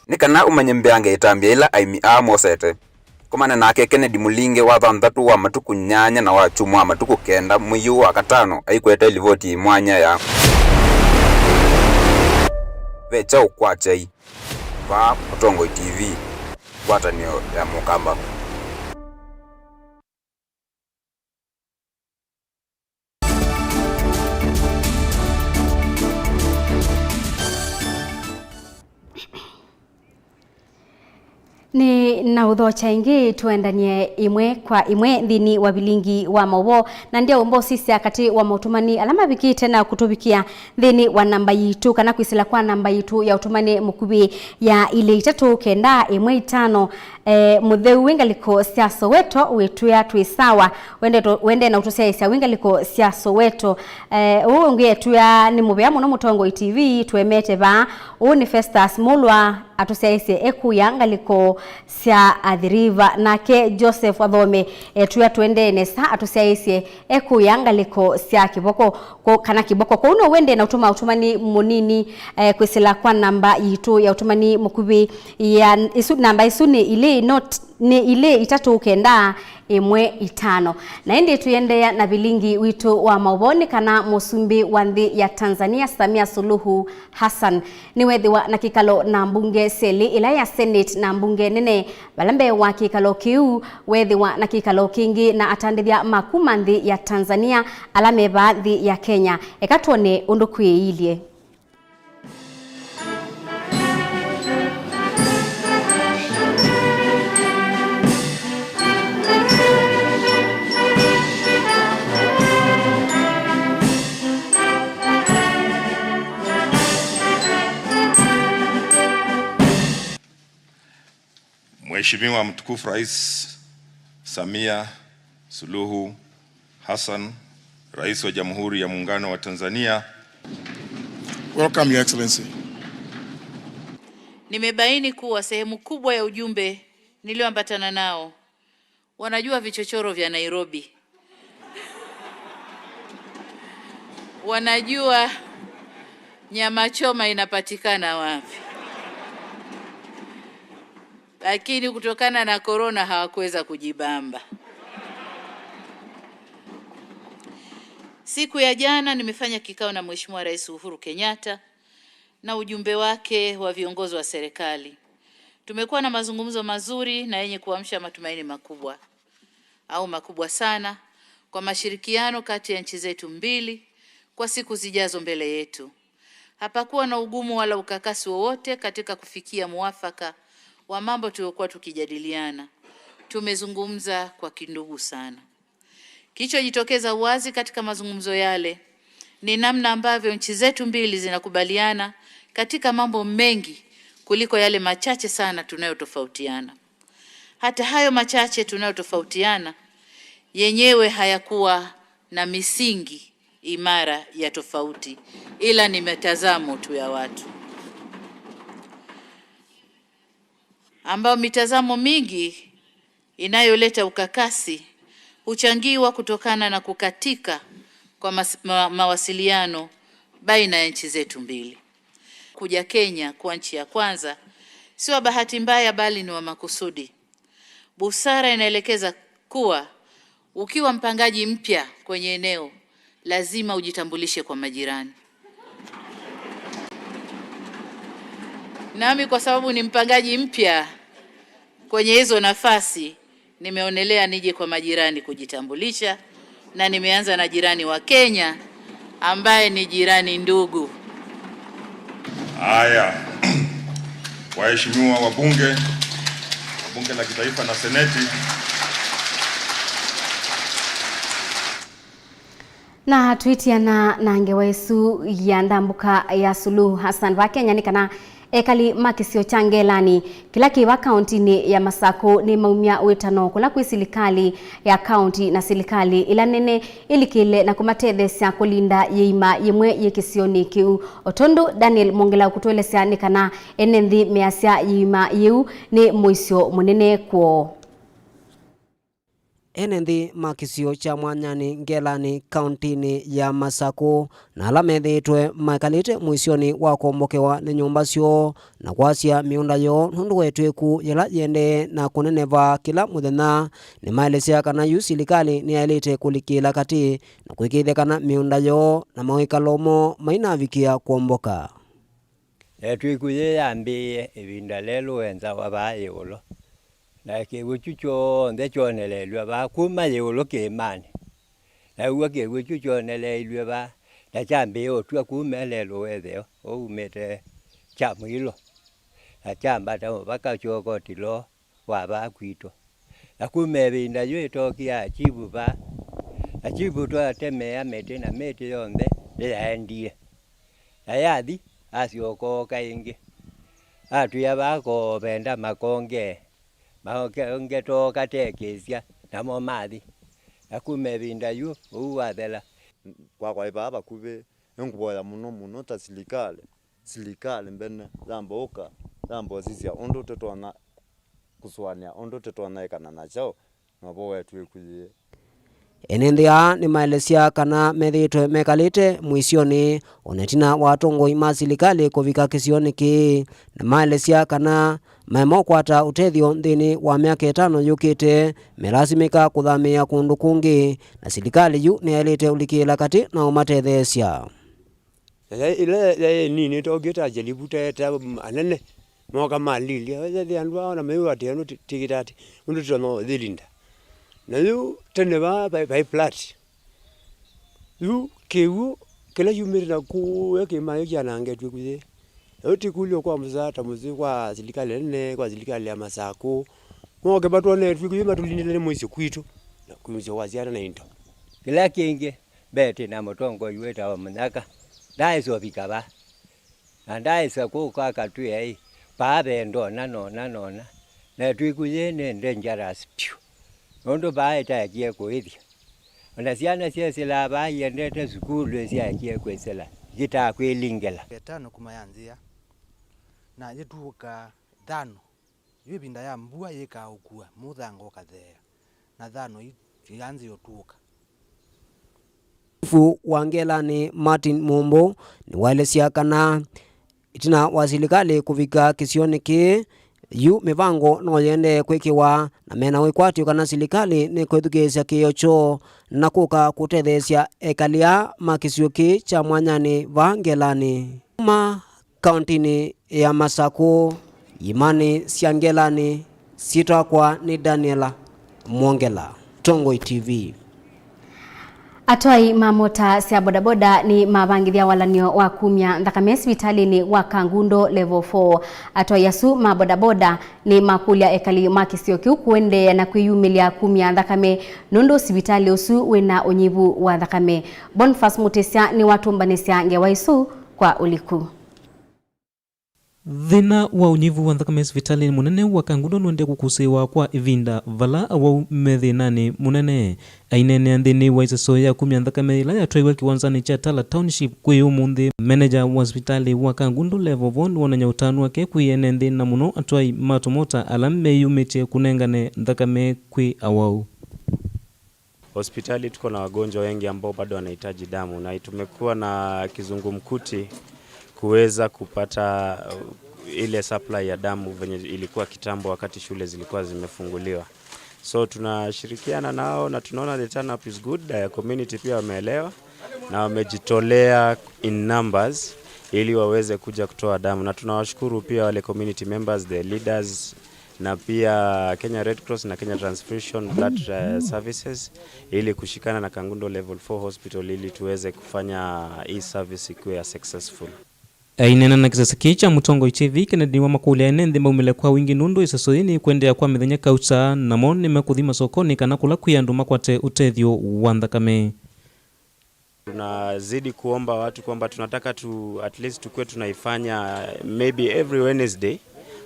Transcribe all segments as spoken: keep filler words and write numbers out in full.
Nĩ kana ũmanye mbeange ĩtambya ĩla aĩmi aa mosete. Komana nake Kennedy Mũlinge wa thanthatũ wa matukũ nyanya na wa kyumwa wa matukũ kenda mwei ũũ wa katano aikwete livoti yĩ mwanya ya Ve Kyaũ Kwa Kyai. Vaa Mũtongoi T V, ngwatanĩo ya Mũkamba. Nĩ na ũthokya ĩngĩ tũendanie ĩmwe kwa ĩmwe nthĩnĩ wa vilingi wa maũvoo, na ndyaũmba ũsisya katĩ wa maũtũmani ala mavikĩte na kũtũvikĩa nthĩnĩ wa namba yitũ, kana kwĩsĩla kwa namba yitũ ya ũtũmani mũkuvĩ ya ilĩ itatũ kenda ĩmwe itano. Eh, mũtheu wĩ ngalĩko sya Soweto wĩtwĩa twĩ sawa. Wende to-, wende na ũtũsyaĩĩsya wĩ ngalĩko sya Soweto. Eh, ũũ ũngĩ etwĩa nĩ mũvea mũno Mũtongoi T V, tũemete vaa. Ũũ nĩ Festus Mulwa atũsyaĩĩsye ekũya ngalĩko sya Athi River. Nake Joseph Wathome etwĩa tũendee nesa atũsyaĩĩsye ekũya ngalĩko sya kĩvoko. Ko-, kana kĩvoko. Kwoou no wende na ũtũma ũtũmani mũnini, eh, kwĩsĩla kwa namba yitũ ya ũtũmani mũkuvĩ ya, ĩsu, namba ĩsu nĩ ilĩ not, nĩ ilĩ itatũ kenda ĩmwe itano. Na ĩndĩ tũiendeea na vilingi witũ wa maũvoo nĩ kana mũsumbĩ wa nthĩ ya Tanzania, Samia Suluhu Hassan, nĩwethĩwa na kĩkalo na mbunge syelĩ, ĩla ya Senate na mbunge nene, vala mbee wa kĩkalo kĩu wethĩwa na kĩkalo kĩngĩ na atandĩthya ma kuma nthĩ ya Tanzania ala me vaa nthĩ ya Kenya. Eka twone ũndũ kwĩĩilye. Mheshimiwa Mtukufu Rais Samia Suluhu Hassan, Rais wa Jamhuri ya Muungano wa Tanzania. Welcome, Your Excellency. Nimebaini kuwa sehemu kubwa ya ujumbe nilioambatana nao wanajua vichochoro vya Nairobi. Wanajua nyama choma inapatikana wapi. Lakini kutokana na korona hawakuweza kujibamba. Siku ya jana nimefanya kikao na Mheshimiwa Rais Uhuru Kenyatta na ujumbe wake wa viongozi wa serikali. Tumekuwa na mazungumzo mazuri na yenye kuamsha matumaini makubwa au makubwa sana kwa mashirikiano kati ya nchi zetu mbili kwa siku zijazo mbele yetu. Hapakuwa na ugumu wala ukakasi wowote katika kufikia muafaka wa mambo tuliokuwa tukijadiliana. Tumezungumza kwa kindugu sana. Kilichojitokeza wazi katika mazungumzo yale ni namna ambavyo nchi zetu mbili zinakubaliana katika mambo mengi kuliko yale machache sana tunayotofautiana. Hata hayo machache tunayotofautiana yenyewe hayakuwa na misingi imara ya tofauti, ila ni mitazamo tu ya watu, ambayo mitazamo mingi inayoleta ukakasi huchangiwa kutokana na kukatika kwa mas-, ma-, mawasiliano baina ya nchi zetu mbili. Kuja Kenya kuwa nchi ya kwanza si wa bahati mbaya, bali ni wa makusudi. Busara inaelekeza kuwa ukiwa mpangaji mpya kwenye eneo, lazima ujitambulishe kwa majirani. Nami kwa sababu ni mpangaji mpya kwenye hizo nafasi, nimeonelea nije kwa majirani kujitambulisha, na nimeanza na jirani wa Kenya ambaye ni jirani ndugu. Haya. Waheshimiwa wabunge wa Bunge la Kitaifa na Seneti. Na twĩtiana na ngewa ĩsu ya ndambũka ya Suluhu Hassan va Kenya nĩ kana ekali ma kĩsio kya Ngelani kĩla kĩ va kauntinĩ ya Masakũ nĩmaumya wĩtano kũla kwĩ silikalĩ ya kaunti na silikalĩ ĩla nene ĩlikĩle na kũmatetheesya kũlinda yĩima yĩmwe yĩ kĩsionĩ kĩu. O tondũ Daniel Mwongela ũkũtũelesya nĩ kana ene nthĩ measya yĩima yĩu nĩ mũisyo mũnene kwoo. ene nthĩ ma kĩsio kya Mwanyanĩ Ngelanĩ kaũntĩnĩ ya Masakũ, na ala methĩĩtwe maikalĩte mũisyonĩ wa kũombokewa nĩ nyũmba syoo na kwasya mĩũnda yoo nũndũ wa ĩtw'ĩku yĩla yĩendee na kũneneva kĩla mũthenya, nĩmaelesya kana yu silikalĩ nĩyaĩlĩte kũlikĩĩla katĩ na kwĩkĩĩthya kana mĩũnda yoo na mawĩkalo moo mainavikĩa kũomboka. Ĩtw'ĩku yĩĩ yambĩĩe ĩvinda lelũ wenzawa vaa ĩũlũ, na kĩw'ũ kyu kyonthe kyoneleelw'e vaa kuma ĩũlũ kĩĩmanĩ. Na w'o kĩw'ũ kyu kyoneleilw'e vaa, na kyambĩĩa ũtw'a kuma lelũ wetheo ũumĩte kya mũilo, na kyambata mũvaka kyokotilo wa vaa kwitũ. Na kuma ĩvinda yĩu ĩtookie achivu vaa, achivu twatemea mĩtĩ, na mĩtĩ yonthe nĩyaendie. Na yathi, asyoka ooka ĩngĩ. Atwĩa vaa koovenda makonge, makonge tooka tekĩsya, namo mathi. Na kuma ĩvinda yu, ũu wathela. Kwakwa ĩ vaa vakuvĩ, nĩngũvoya mũno mũno ta silikalĩ, silikalĩ mbene yamba ũka, yamba ũsisya ũndũ tũtonya kũsũanĩa ũndũ tũtonya ĩkana na kyaũ na ũvoo wa ĩtw'ĩku yĩĩ. Ene nthĩ aa nĩmaelesya kana methĩĩtwe mekalĩte mũisyonĩ o na ĩtina wa atongoi ma silikalĩ kũvika kĩsionĩ kĩĩ, na maelesya kana maema ũkwata ũtethyo nthĩnĩ wa myaka ĩtano yũkĩte, melasimĩka kũthamĩĩa kũndũ kũngĩ, na silikalĩ yu nĩyaĩlĩte ũlikĩĩla katĩ na ũmatetheesya. Na yaĩ, ĩla yaĩ nini, tookie ta ajalibu, teete anene, mooka malilya. Ethĩa andũ aa ona meũ atĩ, andũ ti-, tikĩta atĩ, ũndũ tũtonya ũthĩlinda. Na yu tene vaa vai, vai flat. Yu kĩw'ũ kĩla kyumĩte na kũya kĩĩmanĩ kyanangetw'e kũyĩ. Na yu tikũlyo kwa mũsaata mũseo kwa silikalĩ nene, kwa silikalĩ ya Masakũ. Moke matwone ĩtw'ĩku yĩĩ matũlindĩle nĩ mũisyo kwitũ, na kwĩ mũisyo wa syana na indo. Kĩla kĩngĩ, Mbetĩ na mũtongoi wĩtawa Mũnyaka, ndaaĩsa ũvika vaa. Na ndaaĩsa kũka akatwĩa ĩ, vaa ve ndona nona nona, na ĩtw'ĩku yĩĩ nĩ dangerous vyũ, nũndũ vaa ĩtaekie kũĩthya. O na syana syesĩlaa vaa iendete sukulu ĩsyaekie kwĩsĩla, yĩtaa kwĩlingĩla. Ngetano kuma ya nzĩa, na yĩtuũka thano. Yu ĩvinda ya mbua yĩkaa ũkua, mũthanga ũkatheea, na thano i-, ianzĩa ũtuũka. Chifu wa Ngelanĩ Martin Mumbu nĩwaelesya kana ĩtina wa silikalĩ kũvika kĩsionĩ kĩĩ, yu mĩvango no yĩendee kwĩkĩwa, na mena wĩkwatyo kana silikalĩ nĩkwĩthukĩĩsya kĩĩo kyoo na kũka kũtetheesya ekali aa ma kĩsio kĩĩ kya mwanyanĩ vaa Ngelanĩ. Kuma kaũntĩnĩ ya Masakũ, imanĩ sya Ngelanĩ, syĩtwa yakwa nĩ Daniela Mwongela, Tongoi T V. Atwai ma mota sya bodaboda nĩ mavangĩthya walany'o wa kumya nthakame sivitalĩnĩ wa Kangundo Level four. Atwai asu ma bodaboda nĩ makũlya ekali ma kĩsio kĩu kũendeea na kwĩyumĩlya kumya nthakame nũndũ sivitalĩ ũsu wĩna ũnyivu wa nthakame. Boniface Mutisya nĩwatũmbanĩsya ngewa ĩsu kwa ũliku. Thĩna wa ũnyivu wa nthakame sivitalĩnĩ mũnene wa Kangundo nũendee kũkũsĩĩwa kwa ĩvinda, vala awau me thĩnanĩ mũnene. Aineenea nthĩnĩ wa ĩseso ya kumya nthakame ĩla yatwaiwe kĩwanzanĩ kya Tala Township kwĩ ũmũnthĩ, meneja wa sivitalĩ wa Kangundo Level four nĩwonany'a ũtanu wake kwĩ ene nthĩ na mũno atwai ma tũmota ala meyumĩtye kũnengane nthakame kwĩ awau. Hospitali tuko na wagonjwa wengi ambao bado wanahitaji damu, na tumekuwa na kizungumkuti kuweza kupata, uh, ile supply ya damu venye ilikuwa kitambo wakati shule zilikuwa zimefunguliwa. So tunashirikiana nao na tunaona the turn up is good. Uh, community pia wameelewa na wamejitolea in numbers ili waweze kuja kutoa damu, na tunawashukuru pia wale community members, the leaders, na pia Kenya Red Cross na Kenya Transfusion Blood, uh, Services, ili kushikana na Kangundo Level four Hospital ili tuweze kufanya hii service ikuwe ya successful. Aineena na kĩsese kĩĩ kya Mũtongoi T V, Kennedy nĩwamakũlya ene nthĩ maumĩle kwa wingĩ nũndũ ĩseso yĩĩ nĩĩkũendeea kwa mĩthenya kauta, namo nĩmekũthi masokonĩ kana kũla kwĩ andũ makwate ũtethyo wa nthakame. Tunazidi kuomba watu kwamba tunataka tu, at least tukue tunaifanya maybe every Wednesday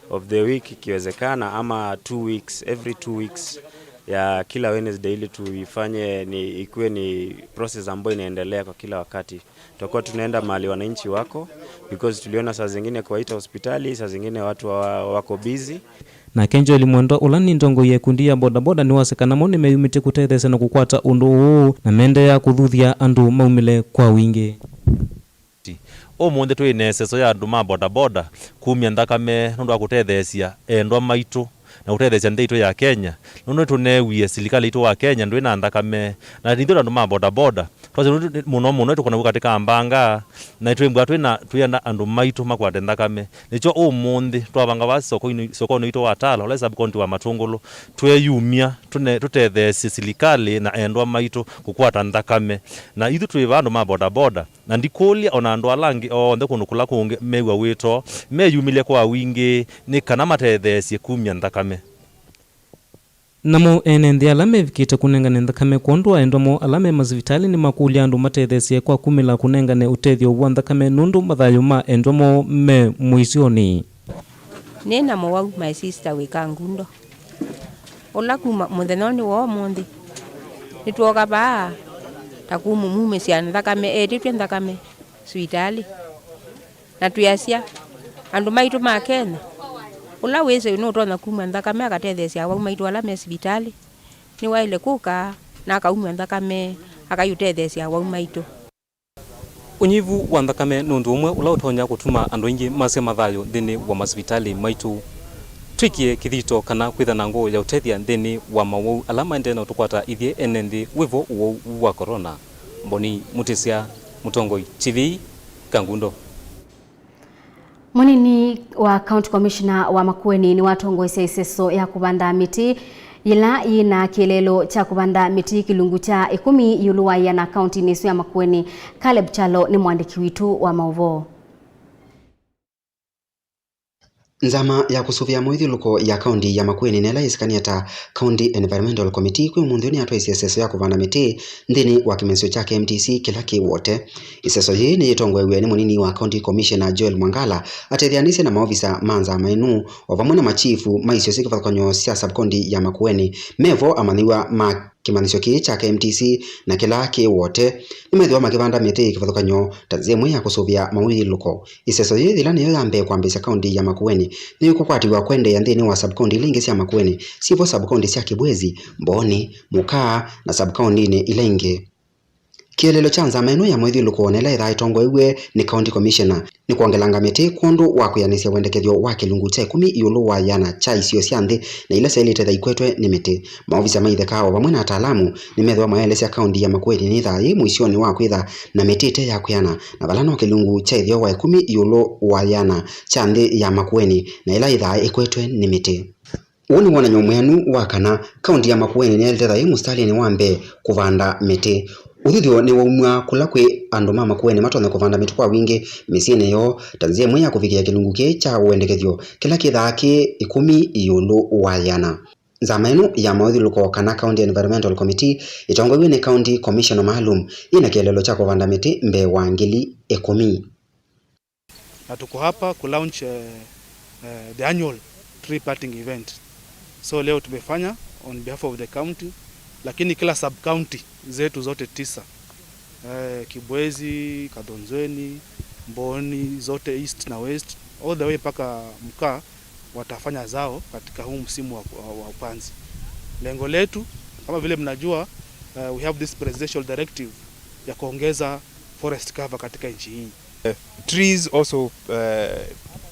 of the week ikiwezekana, ama two weeks, every two weeks ya kila Wednesday, ili tuifanye ni, ikuwe ni process ambayo inaendelea kwa kila wakati. Tutakuwa tunaenda mahali wananchi wako, because tuliona saa zingine kuwaita hospitali, saa zingine watu wa, wako busy. Nake Joel Mwendwa, ũla nĩ ndongoi ya ĩkundi ya bodaboda, nĩwasya kana mo nĩmeyumĩtye kũtetheesya na kũkwata ũndũ ũũ, na mendeea kũthuthya andũ maumĩle kwa wingĩ. Ũmũnthĩ twĩ na ĩseso ya andũ ma bodaboda kumya nthakame nũndũ wa kũtetheesya endwa maitũ na kũtetheesya nthĩ itũ ya Kenya, nũndũ nĩtũneewie silikalĩ itũ wa Kenya ndwĩ na nthakame, na ithyĩ ta andũ ma bodaboda twasya nũndũ mũno mũno nĩtũkona vu katĩ ka mbanga, na nĩtwĩmbwa twĩ na, twĩenda andũ maitũ makwate nthakame. Nĩkyo ũmũnthĩ twavanga vaa sokoinĩ, sokonĩ witũ wa Tala, ũla sub-county wa Matũngũlũ, tweyumya tũne-, tũtetheesye silikalĩ na endwa maitũ kũkwata nthakame. Na ithyĩ twĩ vaa andũ ma bodaboda, na ndikũlya o na andũ ala angĩ onthe kũndũ kũla kũngĩ mew'a wĩto, meyumĩlye kwa wingĩ nĩ kana matetheesye kumya nthakame. Namo ene nthĩ ala mevikĩte kũnengane nthakame kwondũ wa endwa moo ala me masivitalĩ nĩmakũlya andũ matetheesye kwa kumĩla kũnengane ũtethyo wa nthakame nũndũ mathayũ ma endwa moo me mũisyonĩ. Nĩ na mũwau, my sister, wĩ Kangundo, ũla kuma mũthenyanĩ wa ũmũnthĩ nĩtwooka vaa ta kũmũmumĩsya nthakame, etĩtw'e nthakame sivitalĩ. Na twĩasya, andũ maitũ ma Kenya, ũla wĩsĩ nũtonya kumw'a nthakame akatetheesya awau maitũ ala me sivitalĩ, nĩwaĩle kũka na akaumw'a nthakame akaiũtetheesya awau maitũ. Ũnyivu wa nthakame nĩ ũndũ ũmwe ũla ũtonya kũtuma andũ aingĩ masya mathayũ nthĩnĩ wa masivitalĩ maitũ. Twĩkie kĩthito kana kwĩtha na ngoo ya ũtethya nthĩnĩ wa mawau ala maendee na ũtũkwata ithyĩ ene nthĩ wĩvo ũwau wa corona. Mboni Mũtĩsya, Mũtongoi T V, Kangundo. Mũnini wa County Commissioner wa Makueni nĩwatongoesya ĩseso ya kũvanda mĩtĩ yĩla yĩna kĩeleelo kya kũvanda mĩtĩ kĩlungu kya ĩkũmi ĩũlũ wa ĩana kauntinĩ ĩsu ya Makueni. Caleb Kyalo nĩ mũandĩki witũ wa maũvoo. Nzama ya kũsũvĩa mũithyũlũko ya kaunti ya Makueni na ĩla yĩsikanie ta County Environmental Committee kwĩ ũmũnthĩ nĩyatwaisye ĩseso ya kũvanda mĩtĩ nthĩnĩ wa kĩmanyĩsyo kya K M T C kĩla kĩ Wote. Ĩseso yĩĩ nĩyĩtongoew'e nĩ mũnini wa County Commissioner Joel Mwangala atetheanĩsye na maovisa ma nzama ĩno o vamwe na machifu ma isio syĩ kĩvathũkany'o sya sub-county ya Makueni. Mevo amanyĩw'a ma kĩmanyĩsyo kĩĩ kya K M T C na kĩla kĩ Wote nĩmethĩwa makĩvanda mĩtĩ kĩvathũkany'o ta nzĩa ĩmwe ya kũsũvĩa mawĩthyũlũko. Ĩseso yĩĩ yĩla nĩyo ya mbee kwambĩĩsya kaunti ya Makueni nĩyĩkũkwatĩw'a kwendeea nthĩnĩ wa sub-county ila ingĩ sya Makueni, syĩvo sub-county sya Kibwezi, Mbooni, Mukaa na sub-countyinĩ ila ingĩ. Kĩeleelo kya nzama ĩno ya mũithyũlũko na ĩla ĩthaa ĩtongoew'e nĩ County Commissioner nĩ kwongelanga mĩtĩ kwondũ wa kwĩanĩsya wendekethyo wa kĩlungu kya ĩkũmi ĩũlũ wa ĩana kya isio sya nthĩ na ila syaĩlĩte tha ikwetwe nĩ mĩtĩ. Maovisa ma itheka o vamwe na ataalamu nĩmethĩwa maelesya kaunti ya Makueni nĩthaa yĩ mũisyonĩ wa kwĩtha na mĩtĩ ĩte ya kwĩana, na vala no kĩlungu kya ĩtheo wa ĩkũmi ĩũlũ wa ĩana kya nthĩ ya Makueni na ĩla ĩthaa ĩkwetwe nĩ mĩtĩ. Ũũ nĩ wonany'o mwĩanu wa kana kaunti ya Makueni nĩyaĩlĩte tha yĩ mũsitalĩnĩ wa mbee kũvanda mĩtĩ. Ũthuthyo nĩwaumw'a kũla kwĩ andũ ma Makueni matonya kũvanda mĩtĩ kwa wingĩ mĩsyĩnĩ yoo ta nzĩa ĩmwe ya kũvikĩa kĩlungu kĩĩ kya wendekethyo kĩla kĩthaa kĩ ĩkũmi ĩũlũ wa ĩana. Nzama ĩno ya maũthyũlũko kana County Environmental Committee ĩtongoew'e nĩ County Commissioner maalum yĩna kĩeleelo kya kũvanda mĩtĩ mbee wa ngili ĩkũmi. Na tuko hapa ku launch, eh, eh, the annual tree planting event. So leo tumefanya on behalf of the county, lakini kila sub county zetu zote tisa, eh, Kibwezi, Kadhonzweni, Mboni, zote East na West, all the way mpaka Mkaa, watafanya zao katika huu msimu wa, wa, wa upanzi. Lengo letu, kama vile mnajua, eh, we have this presidential directive ya kuongeza forest cover katika nchi hii. Uh, trees also, uh,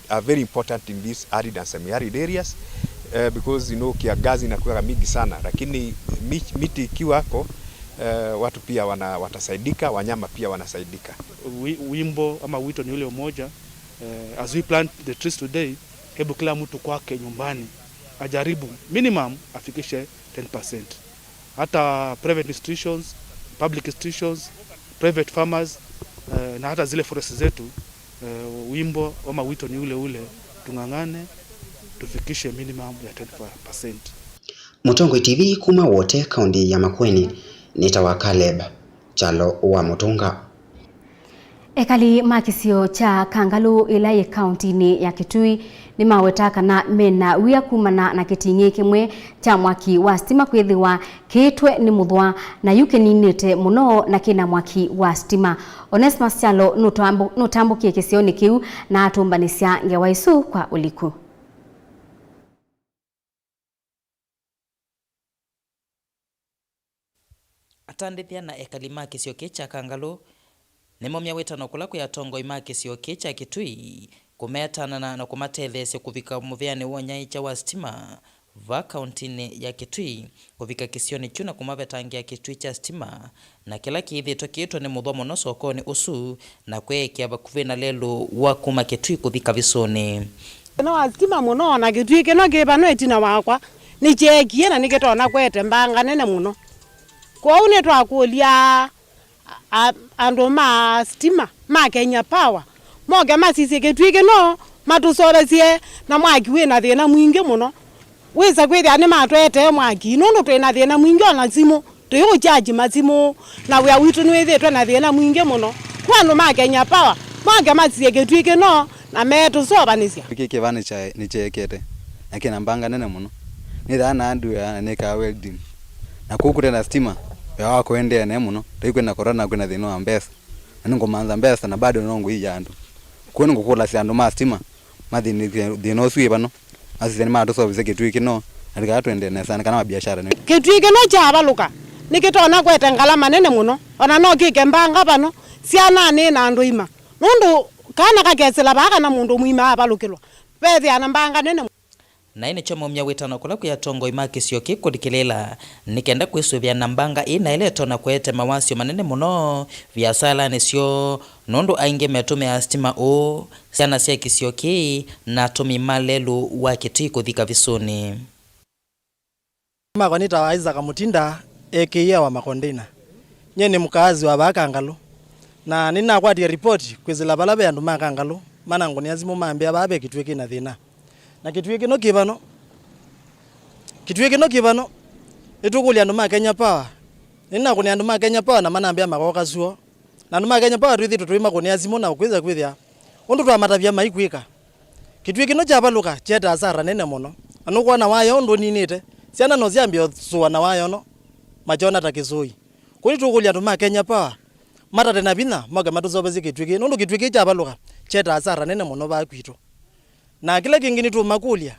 are very important in these arid and semi-arid areas, uh, because, you know, kiangazi inakuwa mingi sana, lakini mi-, miti ikiwa hapo, uh, watu pia wana-, watasaidika, wanyama pia wanasaidika. Wi-, wimbo ama wito ni ule mmoja, uh, as we plant the trees today, hebu kila mtu kwake nyumbani ajaribu minimum afikishe ten percent. Hata private institutions, public institutions, private farmers, eh, na hata zile forest zetu, eh, wimbo ama wito ni ule ule, tung'ang'ane tufikishe minimum ya ten percent. Mũtongoi T V kuma Wote, kaunti ya Makueni, nĩtawa Caleb Kyalo wa Mũtũnga. Ekali ma kĩsio kya Kangalũ ĩla yĩ kauntinĩ ya Kitui nĩmaweta kana mena wia kumana na kĩting'ĩ kĩmwe kya mwaki wa sitima kwĩthĩwa kĩitwe nĩ mũthwa, na yu kĩninĩte mũno na kĩna mwaki wa sitima. Onesmus Kyalo nũtambũ-, nũtambũkie kĩsionĩ kĩu na atũmbanĩsya ngewa ĩsu kwa ũliku. Atandĩthya na ekali ma kĩsio kĩĩ kya Kangalũ nĩmaumya wĩtano kũla kwĩ atongoi ma kĩsio kĩĩ kya Kitui kũmetanana na kũmatetheesya kũvika mũvĩanĩ wa ũnyaĩĩkya wa sitima vaa kaũntĩnĩ ya Kitui, kũvika kĩsionĩ kyu na kũmavetangĩa kĩtui kya sitima, na kĩla kĩĩthĩĩtwe kĩitwe nĩ mũthwa mũno sokonĩ ũsu, na kweekĩa vakuvĩ na lelũ wa kuma Kitui kũthi Kavisũnĩ. Thĩna wa sitima mũno, na kĩtui kĩno kĩ vano ĩtina wakwa nĩkyeekie na nĩkĩtonya kũete mbanga nene mũno. Kwoou nĩtwakũlya a-, andũ ma sitima ma Kenya Power moke masisye kĩtui kĩno, matũseũvĩsye na mwaki wĩ na thĩna mwingĩ mũno. Wĩsa kwĩthĩa nĩmatũetee mwaki, nũndũ twĩ na thĩna mwingĩ, o na simũ, tũyũkyaji masimũ, na wĩa witũ nĩwĩthĩĩtwe na thĩna mwingĩ mũno. Kwa andũ ma Kenya Power, moke masisye kĩtui kĩno na metũseũvanĩsya. Kĩĩ kĩva nĩkya-, nĩkyeekete, na kĩna mbanga nene mũno. Nĩthaa na hardware na nĩkaa welding. Na kũu kũte na sitima, wĩa wa kũendeea naĩ mũno, tũikwenda kũtona kwĩna thĩna wa mbesa. Na nĩngũmantha mbesa na bado no ngũia andũ. Kwoou nĩngũkũlasya andũ ma sitima, mathĩnĩthye thĩna ũsu wĩ vano, masisye nĩmatũseũvĩsye kĩtui kĩno, na tũkaa tũendee nesa, nĩ kana mabiashara nĩ. Kĩtui kĩno kyavalũka, nĩkĩtonya kũete ngalama nene mũno, o na no kĩke mbanga vano, syananĩ na andũ ima, nũndũ kana kakesĩla vaa kana mũndũ mũima avalũkĩlwa, vethĩana mbanga nene mũno. Na ĩ nĩkyo maumya wĩtano kũla kwĩ atongoi ma kĩsio kĩĩ kũlikĩlĩĩla, nĩ kenda kwĩsũvĩa na mbanga ĩĩ na ĩla ĩtonya kũete mawasyo manene mũno viasalanĩ syoo, nũndũ aingĩ metũmĩaa sitima ũũ, syana sya kĩsio kĩĩ, na atũmĩi ma lelũ wa Kitui kũthi Kavisũnĩ. Makwa nĩtawa Isaac Mutinda, A K A wa Makondena. Nyie nĩ mũkaazi wa vaa Kangalũ, na nĩnakwatie ripoti kwĩsĩla vala ve andũ ma Kangalũ manangũnĩa simũ mambĩa vaa ve kĩtui kĩna thĩna. Na kĩtui kĩno kĩ vano, kĩtui kĩno kĩ vano, nĩtũkũlya andũ ma Kenya Power. Nĩnakũnĩa andũ ma Kenya Power na manambĩa makoka syoo. Na andũ ma Kenya Power twĩthĩtwe tũimakũnĩa simũ na kwĩsa kwĩthĩa ũndũ twamatavya maikwĩka. Kĩtui kĩno kyavalũka kyete asara nene mũno. Na nũkwona waya ũndũ ũninĩte, syana no syambie ũsũa na waya ũno, makyona ta kĩsũi. Kwoou nĩtũkũlya andũ ma Kenya Power matate na vinya moke matũseũvĩsye kĩtui kĩĩ, nũndũ kĩtui kĩĩ kyavalũka kyete asara nene mũno vaa kwitũ. Na kĩla kĩngĩ nĩtũũmakũlya,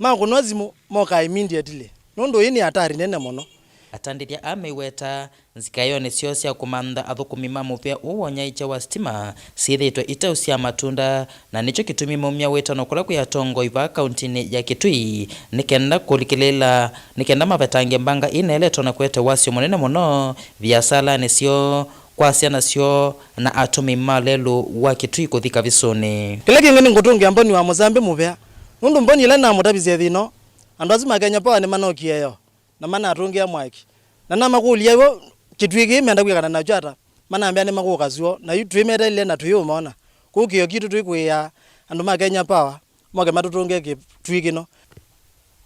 makũnwa simũ mokaa immediately, nũndũ ĩĩ nĩ hatari nene mũno. Atandĩthya aa meiweta nzikaĩonĩ syoo sya kũmantha athũkũmi ma mũvĩa ũũ wa ũnyaĩĩkya wa sitima syĩthĩĩtwe itausyaa matunda, na nĩkyo kĩtumi maumya wĩtano kũla kwĩ atongoi vaa kaũntĩnĩ ya Kitui nĩ kenda kũlikĩlĩĩla, nĩ kenda mavetange mbanga ĩĩ na ĩla ĩtonya kũete wasyo mũnene mũno viasalanĩ syoo, kwa syana syoo, na atũmĩi ma lelũ wa Kitui kũthi Kavisũnĩ. Kĩla kĩngĩ nĩngũtũngĩa Mboni wa Mũsambi mũvea, nũndũ Mboni ĩla namũtavisye thĩna ũũ, andũ asu ma Kenya Power nĩmanokie yo na manatũngĩa mwaki. Na namakũlya vo kĩtui kĩĩ menda kwĩkana nakyo ata, manambĩa nĩmakũka syoo, na yu twĩmeteelile na tũyũmona. Kwoou kĩo kitũ twĩkũĩaa andũ ma Kenya Power moke matũtũngĩe kĩtui kĩno.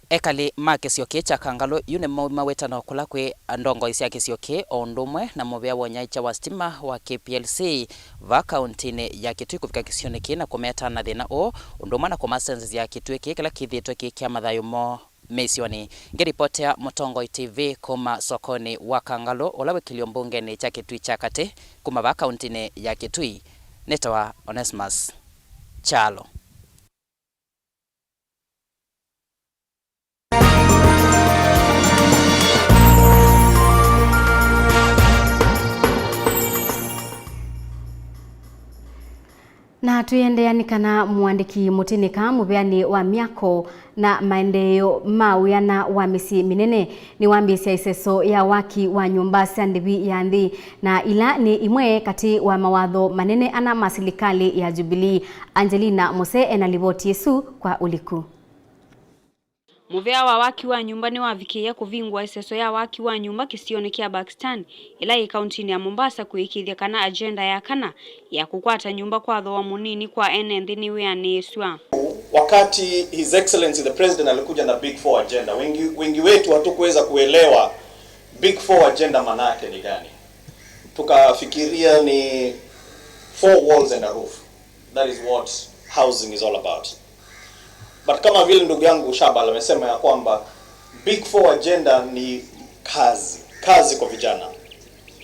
Ekali ma kĩsio kĩĩ kya Kangalũ yu nĩmauma wĩtano kũla kwĩ ndongoi sya kĩsio kĩĩ o ũndũ ũmwe na mũvĩa wa ũnyaĩĩkya wa sitima wa K P L C vaa kaũntĩnĩ ya Kitui kũvika kĩsionĩ kĩĩ na kũmetaa na thĩna ũũ, ũndũ ũmwe na kũmasenzesya kĩtui kĩĩ kĩla kĩthĩĩtwe kĩ kya mathayũ moo mĩsyonĩ. Ngĩripotea Mũtongoi T V kuma sokonĩ wa Kangalũ ũla wĩ kĩlio mbungenĩ kya Kitui kya Katĩ kuma vaa kaũntĩnĩ ya Kitui, nĩtawa Onesmus Kyalo. Na tũiendeea nĩ kana mũandĩki mũtĩnĩka mũveanĩ wa myako na maendeeo ma wĩana wa mĩsyĩ mĩnene nĩwambĩĩsya ĩseso ya waki wa nyũmba sya ndĩvi ya nthĩ, na ila nĩ imwe katĩ wa mawatho manene ana ma silikalĩ ya Jubilee. Angelina Mose ena livoti ĩsu kwa ũliku. Mũvea wa waki wa nyũmba nĩwavikĩie kũvingũa ĩseso ya waki wa nyũmba kĩsionĩ kya Pakistan, ĩla yĩ kauntinĩ ya Mombasa, kũĩkĩĩthya kana agenda ya kana ya kũkwata nyũmba kwa thooa mũnini kwa ene nthĩ nĩwĩanĩĩsw'a. Wakati His Excellency the President alikuja na Big Four agenda, wengi, wengi wetu hatukuweza kuelewa Big Four agenda maana yake ni gani. Tukafikiria ni four walls and a roof. That is what housing is all about. But kama vile ndugu yangu Shabal amesema ya kwamba Big Four agenda ni kazi, kazi kwa vijana.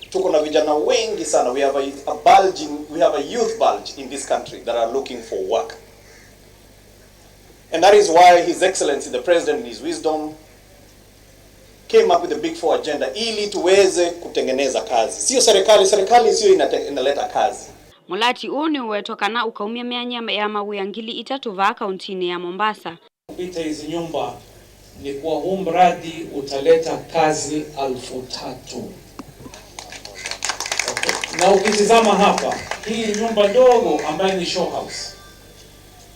Tuko na vijana wengi sana. We have a, a bulging, we have a youth bulge in this country that are looking for work. And that is why His Excellency the President in his wisdom came up with the Big Four agenda ili tuweze kutengeneza kazi. Sio serikali, serikali sio inate-, inaleta kazi. Mũlati ũũ nĩũwetwa kana ũkaumya myanya ya mawĩa ngili itatũ vaa kauntinĩ ya Mombasa. Kupita hizi nyumba ni kuwa huu mradi utaleta kazi alfu tatu. Okay. Na ukitizama hapa, hii nyumba ndogo ambayo ni show house,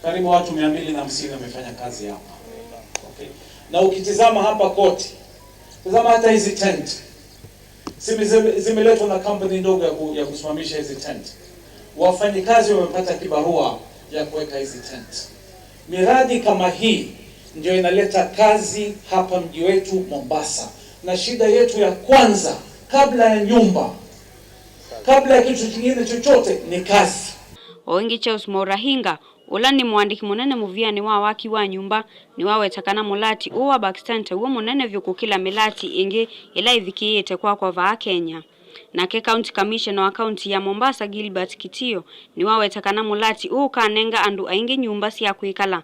karibu watu mia mbili na hamsini wamefanya kazi hapa. Okay. Na ukitizama hapa kote, tazama hata hizi tent. Zime-, zime-, zimeletwa na kampuni ndogo ya ku-, ya kusimamisha hizi tent. Wafanyikazi wamepata kibarua ya kuweka hizi tent. Miradi kama hii ndio inaleta kazi hapa mji wetu Mombasa. Na shida yetu ya kwanza, kabla ya nyumba, kabla ya kitu kingine chochote, ni kazi. O ĩngĩ, Charles Morahinga, ũla nĩ mũandĩki mũnene mũvĩanĩ wa waki wa nyũmba, nĩwaweta kana mũlati ũũ wa Baxter nĩ taw'o mũnene vyũ kũkĩla mĩlati ĩngĩ ĩla ĩvikĩĩte kwakwa vaa Kenya. Nake County Commissioner wa kaunti ya Mombasa, Gilbert Kitio, nĩwaweta kana mũlati ũũ ũkanenga andũ aingĩ nyũmba sya kwĩkala.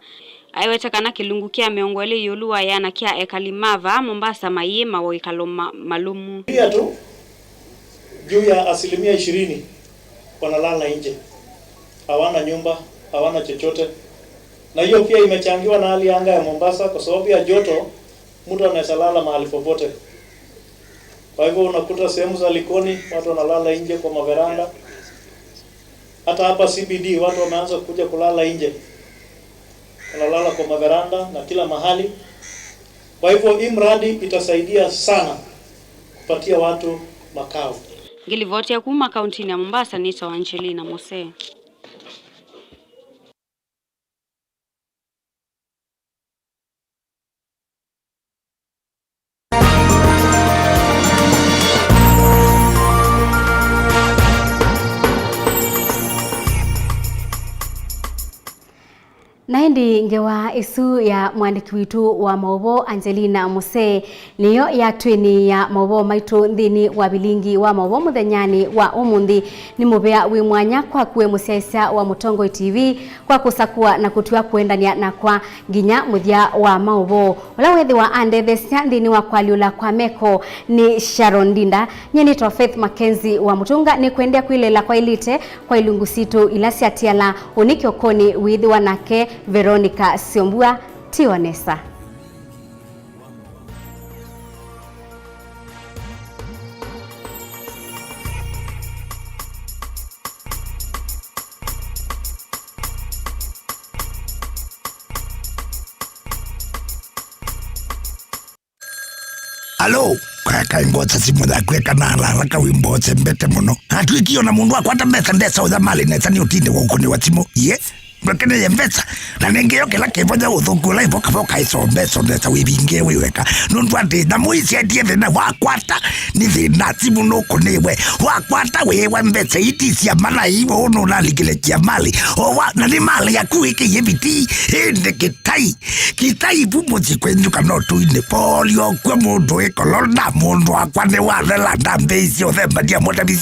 Aiweta kana kĩlungu kya mĩongo ĩlĩ ĩũlũ wa ĩana kya ekali ma vaa Mombasa maiĩmawa ũikalo ma-, malũmu. Pia tu, juu ya asilimia ishirini wanalala nje. Hawana nyumba, hawana chochote. Na hiyo pia imechangiwa na hali ya anga ya Mombasa, kwa sababu ya joto, mtu anaweza lala mahali popote. Kwa hivyo unakuta sehemu za Likoni, watu wanalala nje kwa maveranda. Hata hapa C B D, watu wameanza kuja kulala nje. Wanalala kwa maveranda na kila mahali. Kwa hivyo, hii mradi itasaidia sana kupatia watu makao. Ngĩlivotia kuma kauntinĩ ya Mombasa, nĩtawa Angelina Mose. Na ĩndĩ ngewa ĩsu ya mũandĩki witũ wa maũvoo Angelina Mose nĩyo yatwĩnĩĩa maũvoo maitũ nthĩnĩ wa vilingi wa maũvoo mũthenyanĩ wa ũmũnthĩ. Nĩ mũvea wĩ mwanya kwaku we mũsyaĩĩsya wa Mũtongoi T V kwa kũsakũa na kũtw'a kũendanĩa nakwa nginya mũthya wa maũvoo. Ũla wĩthĩwa andetheesya nthĩnĩ wa kũalyũla kwa meko nĩ Sharon Ndinda. Nyie nĩtawa Faith Mackenzie wa Mũtũnga, nĩkwendea kwĩleela kwaĩlĩte kwa ilungu sitũ ila syatiala. Ũnĩ kĩokonĩ wĩĩthĩwa nake Veronica Syombua. Tiwa nesa. Alo, kaya kaĩ ngwota simũ yaku eka na alala kawimbo ũsembete mũno. Atwĩkie ona mũndũ akwata mbesa ndesa ũya malĩ nesa nĩ ũtinde wa ũkũnĩ wa simũ. Ye, ndwekeneye mbesa. Na nĩngĩyo kĩla kĩvonya ũthũku ũla ĩvokavoka ĩsombe sondesa wĩvinge wĩ weka. Nũndũ atĩ nyamũ ici endie thĩna wakwata nĩ thĩna simũ nũkũnĩwe. Wakwata wĩwa mbesa iti cia malai ũũ nũnalikile cia malĩ. Owa, na nĩ malĩ yaku ĩkĩie viti. Ĩndĩ kĩtai. Kĩtai vu mũsyĩ kwenyu kana ũtũinĩ polio kw'o mũndũ wĩ kolona mũndũ wakwa nĩwathela ndambĩĩisye ũthembania mũtavisi